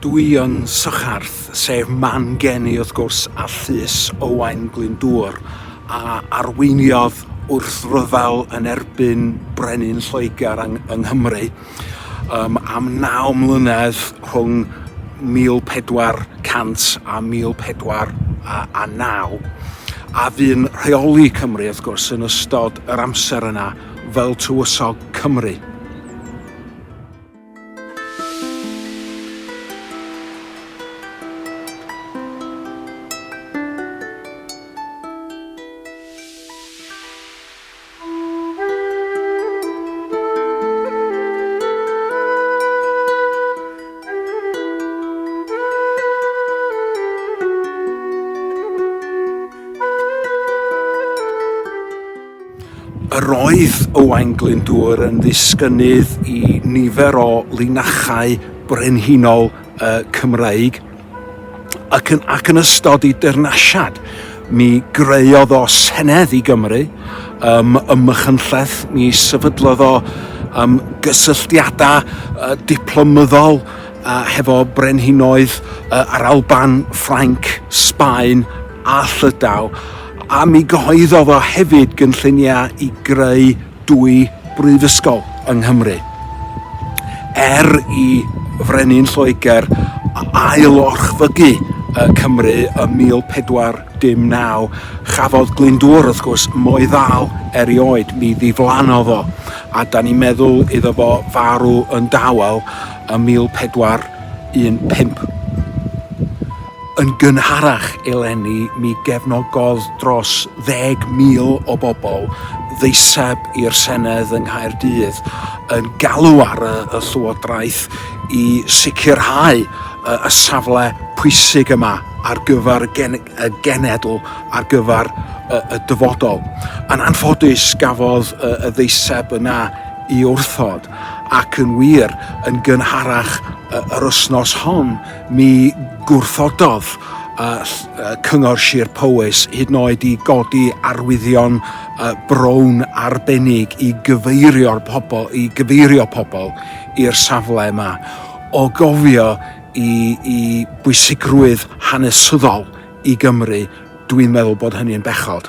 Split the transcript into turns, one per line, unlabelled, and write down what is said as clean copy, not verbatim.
Dwi yn Sycharth, sef man geni wrth gwrs a llys Owain Glyndŵr, a arweiniodd wrth ryfel yn erbyn Brenin Lloegr yng, yng Nghymru um, am naw mlynedd rhwng 1400 a 1409 a fu'n rheoli Cymru wrth gwrs yn ystod yr amser yna fel tywysog Cymru. Yr oedd Owain Glyndŵr yn ddisgynnydd i nifer o linachau brenhinol uh, Cymreig ac yn, ac yn ystod ei dyrnasiad mi greuodd o senedd i Gymru um, ym Machynlleth, mi sefydlodd o um, gysylltiadau uh, diplomyddol uh, hefo brenhinoedd uh, ar Alban, Ffrainc, Sbaen a Llydaw, a mi gyhoeddodd o hefyd gynlluniau i greu dwy brifysgol yng Nghymru. Er i Frenin Lloegr ail-orchfygu Cymru ym 1409, chafodd Glyndŵr, wrth gwrs, mo'i ddal erioed, mi ddiflannodd o, a da ni'n meddwl iddo fo farw yn dawel ym 1415. Yn gynharach eleni mi gefnogodd dros 10,000 o bobl ddeiseb i'r Senedd yng Nghaerdydd yn galw ar y, y Llywodraeth i sicrhau y, y safle pwysig yma ar gyfer y, gen, y genedl, ar gyfer y, y dyfodol. Yn anffodus gafodd y, y ddeiseb yna i wrthod ac yn wir yn gynharach yr wythnos hon Mi gwrthododd Cyngor Sir Powys hyd yn oed i godi arwyddion brown arbennig i gyfeirio'r pobl, i gyfeirio pobl i'r safle yma, o gofio i, i bwysigrwydd hanesyddol i Gymru, dwi'n meddwl bod hynny'n bechod.